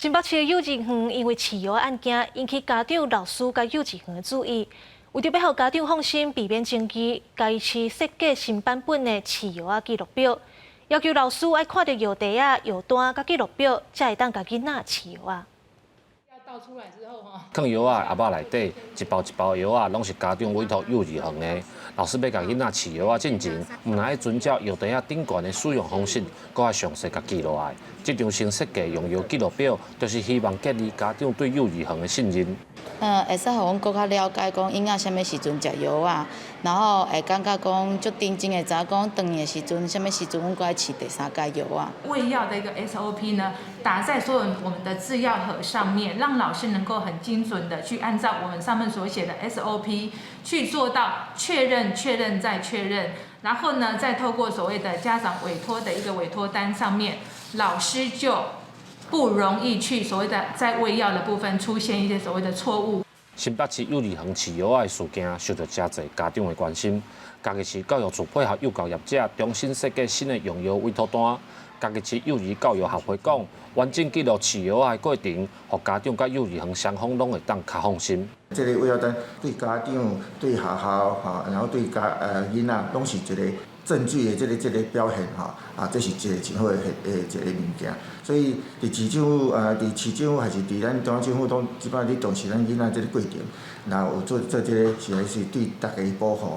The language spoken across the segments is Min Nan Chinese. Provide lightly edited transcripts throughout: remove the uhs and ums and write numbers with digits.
新北市的幼稚園因為飼藥案件引起家長、老師佮幼稚園的注意，為著欲予家長放心，避免爭議，嘉義市設計新版本的飼藥仔記錄表，要求老師愛看著藥袋仔、藥單佮記錄表，才會當共囡仔飼藥仔。囥藥仔的盒仔內底，一包一包藥仔攏是家長委託幼兒園的。老師欲共囡仔飼藥仔進前，毋但愛遵照藥袋仔頂懸的使用方式，閣愛詳細共記落來。這張新設計用藥記錄表，就是希望建立家長對幼兒園的信任。會使予阮閣較了解講，嬰仔啥物時陣食藥仔，然後會感覺講足認真會知影講，轉去的時陣，啥物時陣阮閣愛飼第三劑藥仔。餵藥的一個 SOP 呢，打在所有我們的製藥盒上面，讓老師能夠很精準的去按照我們上面所寫的 SOP 去做到確認、確認再確認，然後呢，再透過所謂的家長委託的一個委託單上面，老師就不容易去所謂的在餵藥的部分出現一些所謂的錯誤。新北市幼兒園飼藥仔的事件受到誠濟家長的關心。嘉義市教育處配合幼教業者重新設計新的用藥委託單。嘉義市幼兒教育協會講，完整記錄飼藥仔的過程，予家長佮幼兒園雙方攏會當較放心。這個餵藥單對家長、對學校哈，然後對家囡仔，攏是一個證據的這個表現吼，啊，這是一個真好的一個物件。所以，佇市政府啊，佇市政府還是佇咱中央政府，攏這擺咧重視咱囡仔這個過程，若有做做這個，實在是對大家保護。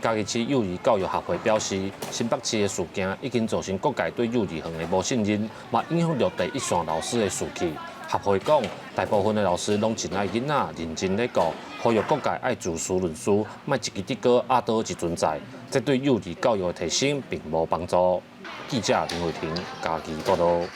嘉義市幼兒教育協會表示，新北市的事件已經造成各界對幼兒園的無信任，嘛影響著第一線老師的士氣。協會講，大部分的老師攏真愛囡仔，認真咧顧，呼籲各界愛就事論事，莫一支竹篙壓倒一船載，這對幼兒教育的提升並無幫助。記者林慧婷嘉義報導。